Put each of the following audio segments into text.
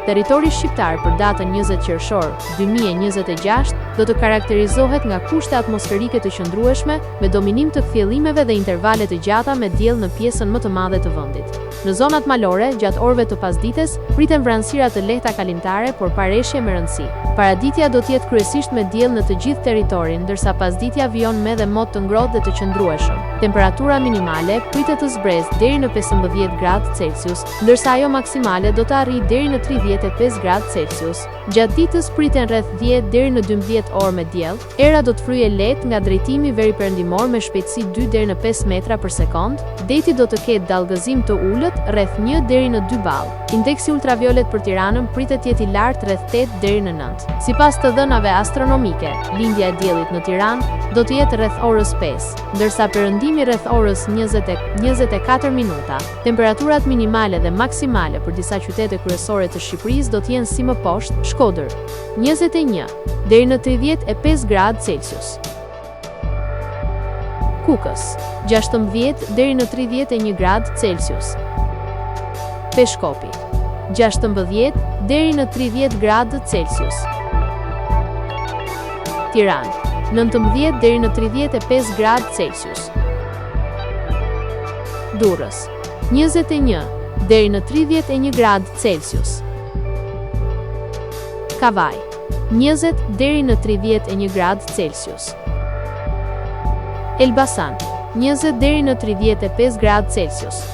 Territori shqiptar për datën 20 qershor 2026 do të karakterizohet nga kushte atmosferike të qëndrueshme me dominim të kthjellimeve dhe intervale të gjata me diell në pjesën më të madhe të vendit. Në zonat malore, gjatë orëve të pasdites, priten vranësira të lehta kalimtare, por pa reshje me rëndësi. Paraditja do të jetë kryesisht me diell në të gjithë territorin, ndërsa pasditja vijon me dhe mot të ngrohtë dhe të qëndrueshëm. Temperatura minimale pritet të zbresë deri në 15 gradë Celsius, ndërsa ajo maksimale do të arrijë deri në 35 gradë Celsius. Gjatë ditës priten rreth 10 deri në 12 orë me diell, Era do të fryjë lehtë nga drejtimi veriperëndimor me shpejtësi dy deri në pesë metra për sekondë, deti do të ketë dallgëzim të ulët rreth një deri në dy ballë. Indeksi ultraviolet për Tiranën pritet të jetë i lartë rreth tetë deri në nëntë. Sipas të dhënave astronomike, lindja e diellit në Tiranë do të jetë rreth orës pesë, ndërsa perëndimi rreth orës 20:24 minuta. Temperaturat minimale dhe maksimale për disa qytete kryesore të Shqipërisë do të jenë si më poshtë, Shkodër, 21 deri në 35 gradë Celsius. Kukës, 16 deri në 31 gradë Celsius. Peshkopi, 16 deri në 30 gradë Celsius. Tiranë, 19 deri në 35 gradë Celsius. Durrës, 21 deri në 31 gradë Celsius. Kavajë, 20 deri në 31 gradë Celsius. Elbasan, 20 deri në 35 gradë Celsius.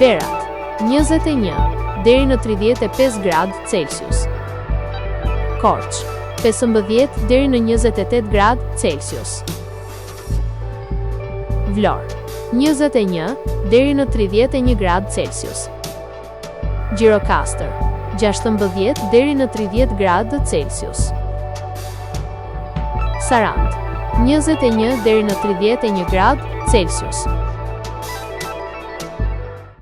Berat, 21 deri në 35 gradë Celsius. Korçë, 15 deri në 28 gradë Celsius. Vlorë, 21 deri në 31 gradë Celsius. Gjirokastër, 16 deri në 30 gradë Celsius. Sarandë, 21 deri në 31 gradë Celsius.